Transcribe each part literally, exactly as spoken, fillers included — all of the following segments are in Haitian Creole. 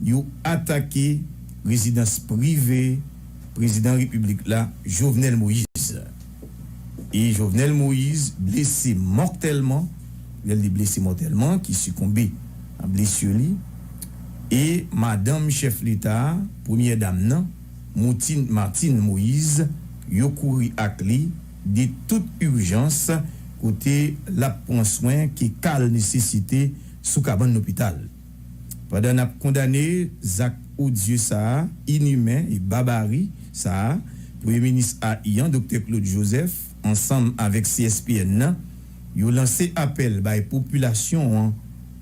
yo atake rezidans prive prezidan repiblik la, Jovenel Moïse. E Jovenel Moïse blese mòtèlman, lè l di blese mòtèlman, ki sikonbe a blesi li, e madanm chèf leta a, premyè dam nan, Martine, Martine Moïse, yo kouri ak li de tout ijans kote l ap pran swen ke ka l nesesite sou kabann lopital. Pandan n ap kondane zak odye sa a, inimen e babari sa a, Premye Minis a I an, Doktè Claude Joseph, ansanm avèk C S P N nan, yo lanse apèl bay popilasyon an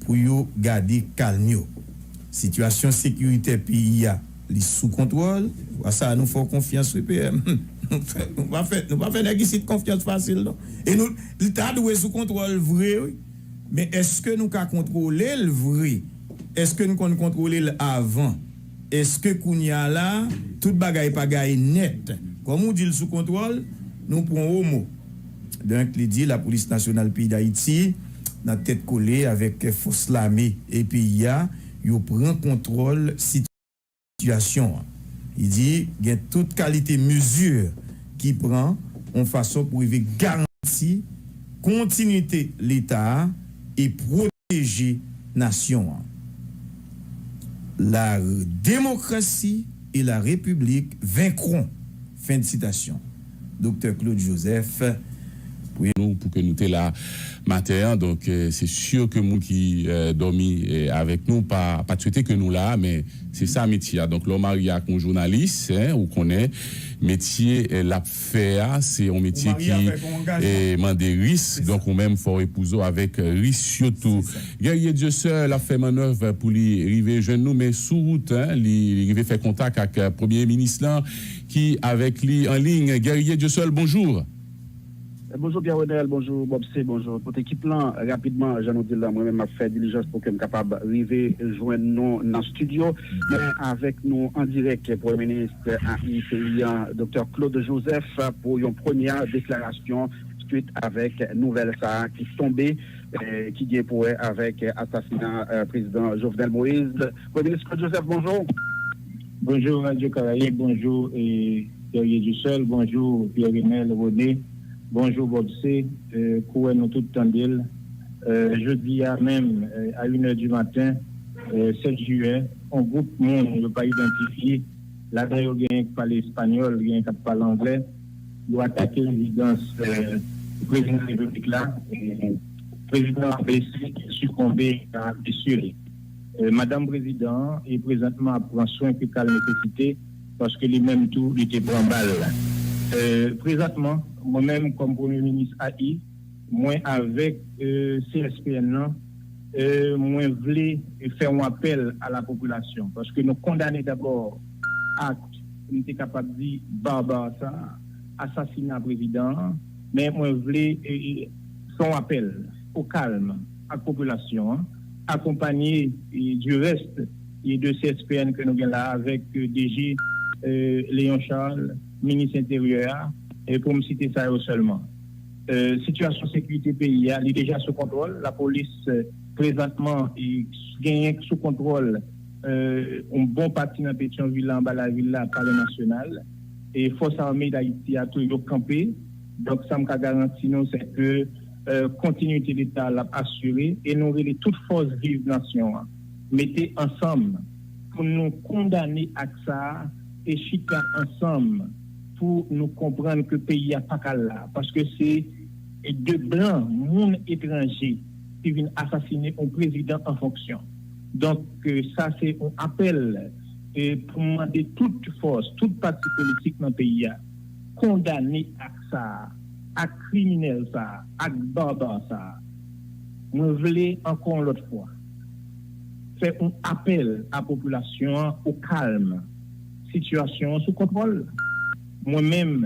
pou yo gade kalm yo. Sitiyasyon sekiritè peyi a, li sou kontwòl. Wa sa a nou fè w konfyans, wi, P M. Nou fè, nou pa fè, nou pa fè nèg isit konfyans fasil, non. E nou, li ta dwe sou kontwòl vre, wi. Men èske nou ka kontwole l vre? Èske n konn kontwole l avan? Èske kounye a la, tout bagay pa gaye nèt? Kòm ou di l sou kontwòl, nou pran w o mo. Donk, li di Lapolis Nasyonal peyi Dayiti, nan tèt kole avèk fòs lame e peyi a, yo pran kontwòl sitiyasyon an. Li di gen tout kalite mezi ki pran yon fason pou rive garanti kontinite Leta a e pwoteje nasyon an. La démocratie et la République vaincront. Fen de sitasyon. Doktè Claude Joseph. Pou nou, pou ke nou te la maten an. Donk, eh, se si ke moun ki, eh, dòmi, eh, avèk nou pa, pa t swete ke nou la, men se sa metye a. Donk, lè w marye ak yon jounalis, en, ou konnen metye, eh, l ap fè a, se yon metye ki, eh, mande risk. Donk, ou menm, fò w epouze w avèk, eh, risk yo tou. Guerrier Dieuseul ap fè mannèv pou li rive jwenn nou, men sou wout, en, li, li rive fè kontak ak, eh, premye minis lan, ki avèk li an liy. Guerrier Dieuseul, bonjou. Bonjou Pierre Renel, bonjou Bob C, bonjou tout ekip lan. Rapidman, jan nou di l lan, mwen menm m ap fè dilijans pou ke m kapab rive jwenn nou nan estidyo. Men avèk nou an dirèk, Premye Minis a I peyi an, Doktè Claude Joseph, pou yon premyè deklarasyon swit avèk nouvèl sa a ki tonbe, eh, ki gen pou wè avèk asasina, eh, prezidan Jovenel Moïse. Premye Minis Claude Joseph, bonjou. Bonjou Radio Caraïbes, bonjou, eh, Guerrier Dieuseul, bonjou Pierre Renel René, bonjou Bob C, eh, kouwè nou tout tande l. Eh, jodi a menm, eh, a une heure du matin, eh, sèt jiyè, yon gwoup moun yo pa idantifye, ladan yo genyen k pale espanyòl, genyen k ap pale anglè, yo atake rezidans, eh, prezidan repiblik la, eh, prezidan an blese, sikonbe a blesi li. Eh, madanm prezidan an e prezantman ap pran swen ke ka l nesesite, paske li menm tou, li te pran bal. Eh, prezantman, mwen menm, kòm premye minis a I, mwen avèk, eh, C S P N nan, eh, mwen vle fè yon apèl a la popilasyon, paske nou kondane dabò ak, m te kapab di, barbar sa, asasina prezidan an, men mwen vle, eh, fè yon apèl o kalm ak popilasyon an, akonpanye, eh, du reste, eh, de C S P N ke nou gen la avèk, eh, D G, eh, Léon Charles, minis enteryè a, eh, pou m site sa yo sèlman. Eh, sitiyasyon sekirite peyi a, li deja sou kontwòl. Lapolis, eh, prezantman, eh, genyen sou kontwòl, eh, yon bon pati nan Petyonvil la, anba lavil la, Palè Nasyonal. E Fòs Ame Dayiti a tou, yo kanpe. Donk, sa m ka garanti nou, se ke, eh, kontinite Leta a l ap asire e nou rele tout fòs viv nasyon an. Mete ansanm pou nou kondane ak sa a e chita ansanm pou nou konprann ke peyi a pa ka la, paske se de blan, moun etranje ki vin asasine yon prezidan an fonksyon. Donk, eh, sa se yon apèl, eh, pou mande tout fòs, tout pati politik nan peyi a, kondane ak sa a, ak kriminèl sa a, ak barbar sa a. Mwen vle ankò yon lòt fwa fè yon apèl a popilasyon an o kalm. Sitiyasyon an sou kontwòl. Mwen menm,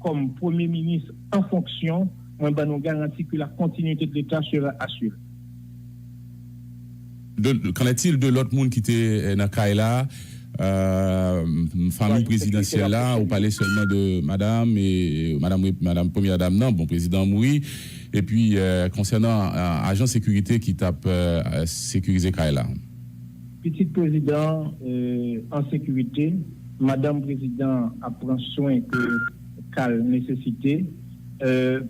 kòm premye minis an fonksyon, mwen ban nou garanti ke la continuité de l'État sera assurée. De, qu'en est-il de lòt moun ki te, eh, nan kay la? Euh, fanmi prezidansyèl la, ou pale sèlman de madanm e madanm, madanm premyè dam nan, bon, prezidan an mouri. Epi, eh, konsènan, eh, ajan sekirite ki t ap, eh, sekirize kay la. Pitit prezidan an sekirite, madanm prezidan ap pran swen ke ka l nesesite.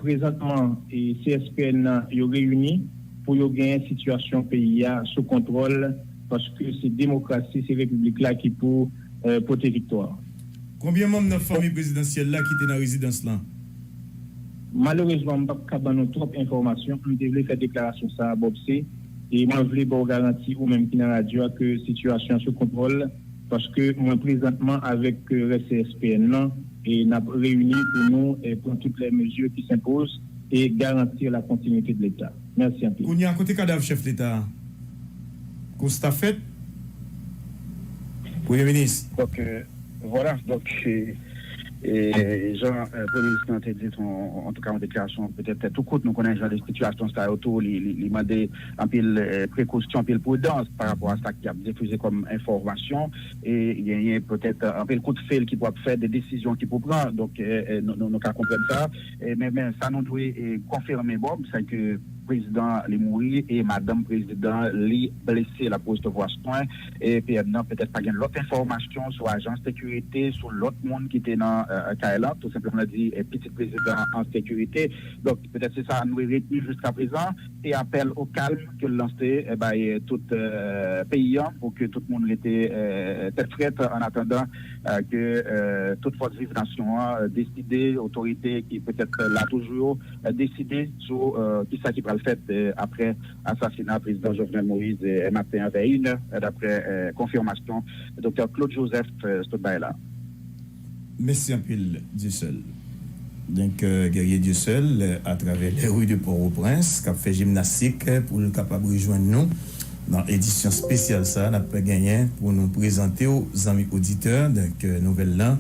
Prezantman, C S P N nan yo reyini pou yo genyen sitiyasyon peyi a sou kontwòl, paske se demokrasi, se repiblik la ki pou pote viktwa. Konbyen manm nan fanmi prezidansyèl la ki te nan rezidans lan? Malerezman, m p ap ka ban nou twòp enfòmasyon. M te vle fè deklarasyon sa a, Bob C, e mwen vle ba w garanti, ou menm ki nan radyo a, ke sitiyasyon an sou kontwòl, paske mwen prezantman avèk rès C S P N nan, e n ap reyini pou nou pran tout lè mezi ki senpoz e garanti la kontinite de Leta. Mèsi anpil. Kounye a, kote kadav chèf Leta a? Konsta fèt, Premye Minis. Donk, vwala, donk, e jan Premye Minis lan te di, antouka, yon deklarasyon petèt tou kout, nou konnen jan de sitiyasyon sa yo tou, li, li, li mande anpil prekosyon, anpil pridans pa rapò a sa ki ap difize kòm enfòmasyon, e genyen petèt anpil kout fil ki pou ap fèt, de desizyon ki pou pran, donk, nou, nou, nou ka konprann sa, men, men sa nou dwe konfime, Bob, se ke prezidan li mouri e madanm prezidan li blese, l ap resevwa swen. E P M nan petèt pa gen lòt enfòmasyon sou ajan sekirite, sou lòt moun ki te nan kay lan, tou senpleman di pitit prezidan an sekirite. Donk petèt se sa nou retni jiskaprezan, se apèl o kalm ke l lanse bay tout peyi a pou ke tout moun rete tèt frèt an atandan ke tout fòs viv nasyon an deside, otorite ki petèt la toujou yo deside sou kisa ki pral fèt apre asasina prezidan Jovenel Moïse maten an vè inè, daprè konfimasyon Doktè Claude Joseph sot bay la. Mèsi anpil, Dieuseul. Donk, Guerrier Dieuseul, atravè les rues de Port-au-Prince, k ap fè jimnastik pou l kapab rejwenn nou nan edisyon espesyal sa a n ap genyen pou nou prezante w, zanmi oditè. Donk, nouvèl lan,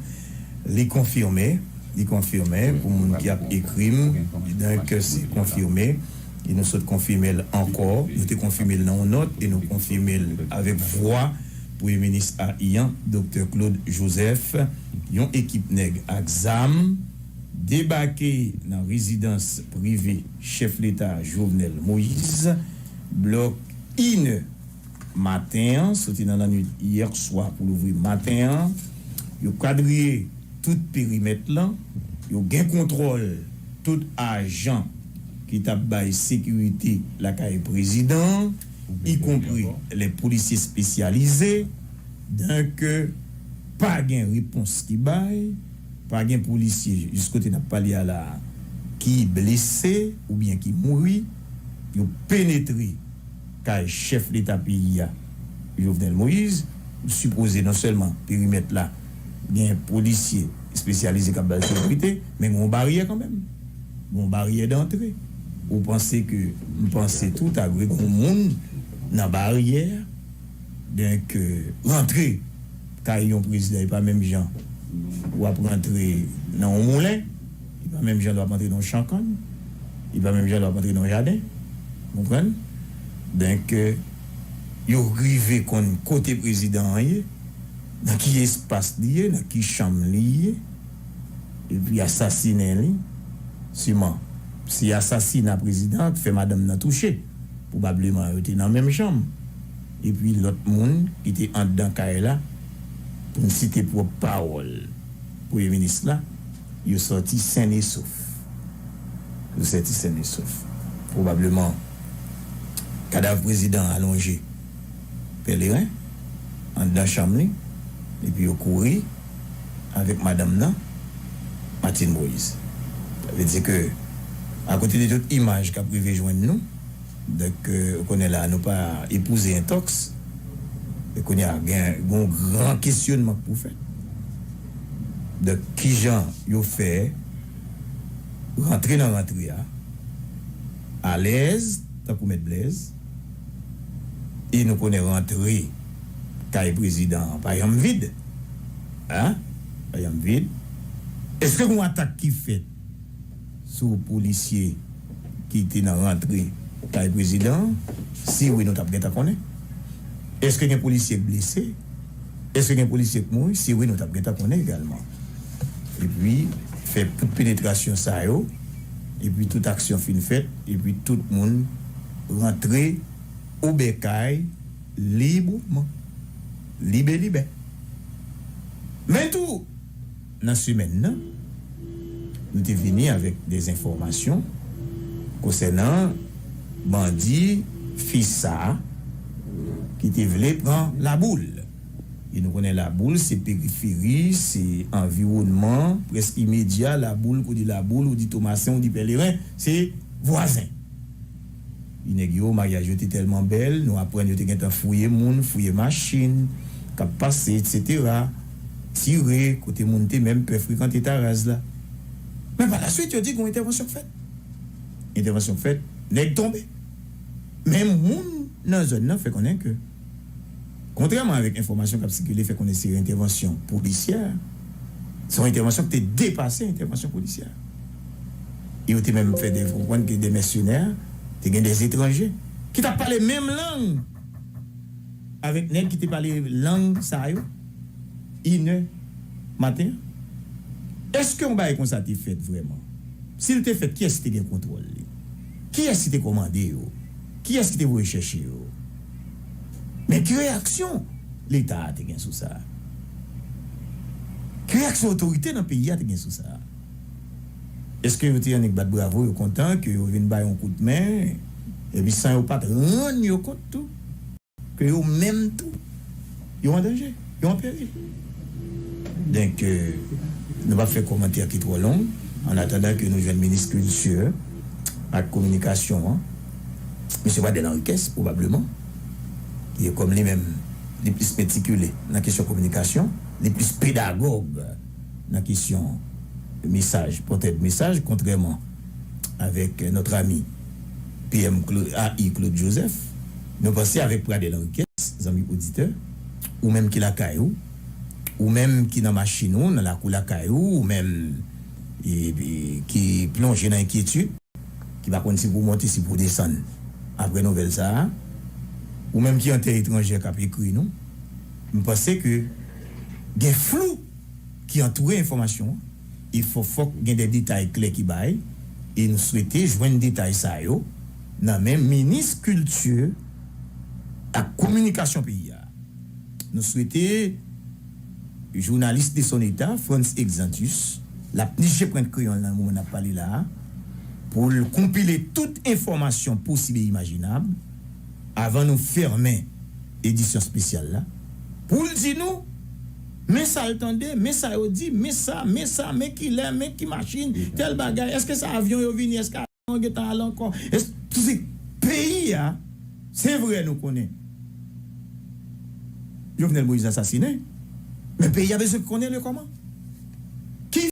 li konfime, li konfime pou moun ki ap ekri m. Donk, se konfime. E nou sot konfime l ankò. Nou te konfime l nan yon nòt e nou konfime l avèk vwa Premye Minis a i an, Doktè Claude Joseph. Yon ekip nèg ak zam debake nan rezidans prive chèf Leta Jovenel Moïse, blòk inè maten an, soti nan lannwit yè swa pou louvri maten an. Yo kadriye tout perimèt lan, yo gen kontwòl tout ajan ki t ap bay sekirite lakay prezidan an, ikonpri lè polisye espesyalize. Donk, pa gen repons ki bay, pa gen polisye, jis kote n ap pale a la a, ki blese oubyen ki mouri. Yo penetre kay chèf Leta peyi a, Jovenel Moïse, ou sipoze non sèlman perimèt la gen polisye espesyalize k ap ba l sekirite, men gen yon baryè kanmenm. Gen yon baryè dantre. Ou panse ke, m panse tou ta dwe gen yon moun nan baryè a, donk, rantre kay yon prezidan, e pa menm jan w ap rantre nan yon moulen, e pa menm jan lè w ap rantre nan yon chan kann, e pa menm jan lè w ap rantre nan yon jaden. Ou konprann? Donk, yo rive konn kote prezidan an ye, nan ki espas li ye, nan ki chanm li ye, epi asasinen li. Siman, si asasina prezidan an k fè madanm nan touche, pwobableman yo te nan menm chanm. Epi lòt moun ki te anndan kay la, pou n site pwòp pawòl Premye Minis la, yo sòti sennesof. Yo sòti sennesof. Pwobableman, kadav prezidan an alonje pèleren anndan chanm li, epi yo kouri avèk madanm nan, Martine Moïse. Sa vle di ke, akote de tout imaj k ap rive jwenn nou, donk, ou konnen la, nou pa epouze entòks, e kounye a, gen yon gran kesyonman k pou fèt. Donk, kijan yo fè rantre nan rantre a, alèz, tankou Mèt Blèz, e nou konnen rantre kay prezidan an pa janm vid. Hein? Pa janm vid. Èske gen yon atak ki fèt sou polisye ki te nan rantre kay prezidan an? Si wi, nou t ap gentan konnen. Èske gen polisye k blese? Èske gen polisye k mouri? Si wi, nou t ap gentan konnen egalman. Epi, fè tout penetrasyon sa yo, epi tout aksyon fin fèt, epi tout moun rantre obèkay libreman. Libelibè. Men tou, nan semèn nan, nou te vini avèk de enfòmasyon konsènan bandi Fisa ki te vle pran Laboul. E nou konnen Laboul se periferi, se anviwònman prèske imedya Laboul, kou di Laboul, ou di Tomasen, ou di Pèleren, se vwazen. Nèg yo, maryaj yo te tèlman bèl, nou aprann yo te gentan fouye moun, fouye machin k ap pase, etsetera. Tire, kote moun te menm pè frekante Taraz la. Men pa la swit, yo di gen yon entèvansyon k fèt. Entèvansyon k fèt, nèg tonbe. Men moun nan zòn nan fè konnen ke, kontrèman avèk enfòmasyon k ap sikile, fè konnen se yon entèvansyon polisyè, se yon entèvansyon ki te depase entèvansyon polisyè. E yo te menm fè de, konprann ke de mèsenè, te gen de etranje ki t ap pale menm lang avèk nèg ki te pale lang sa yo, inè maten an. Èske yon bagay konsa te fèt vrèman? Si l te fèt, kiyès ki te gen kontwòl li? Kiyès ki te kòmande yo? Kiyès ki te voye chèche yo? Men ki reyaksyon Leta a te gen sou sa? Ki reyaksyon otorite nan peyi a te gen sou sa? Èske yo te annik bat bravo, yo kontan ke yo vin bay yon kout men, epi san yo pa t rann yo kont tou ke yo menm tou, yo an danje, yo an peril? Donk, euh, nou p ap fè kòmantè ki twò long, an atandan ke nou jwenn minis kilti ak kominikasyon an, mesye Pradel Henriquez, pwobableman, ki kòm li menm, li plis metikile nan kesyon kominikasyon, li plis pedagòg nan kesyon mesaj, pòtè de mesaj, kontrèman avèk notre ami P M Cla-, A I Claude Joseph, nou panse avèk Pradel Henriquez, zanmi oditè, ou menm ki lakay ou, ou menm ki nan machin ou, nan lakou lakay ou, ou menm, e, e, ki plonje nan enkyetid, ki pa konn si pou w monte, si pou w desann. Apre nouvèl sa a, ou menm ki an tè etranjè k ap ekri nou, m panse ke gen flou ki antoure enfòmasyon an, e fò, fòk gen de detay klè ki bay, e nou swete jwenn detay sa yo nan men minis kilti ak kominikasyon peyi a. Nou swete jounalis de son eta, Frantz Exantus, l ap niche pwent kreyon l nan moman n ap pale la a, pou l konpile tout enfòmasyon posib e imajinab avan nou fèmen edisyon espesyal la, pou l di nou, men sa l tande, men sa yo di, men sa, men sa, men kilè, men ki machin, tèl bagay, èske se avyon yo vini, èske avyon an gentan ale ankò? Èske se peyi a, se vre nou konnen Jovenel Moïse asasinen, men peyi a bezwen konnen le kòman.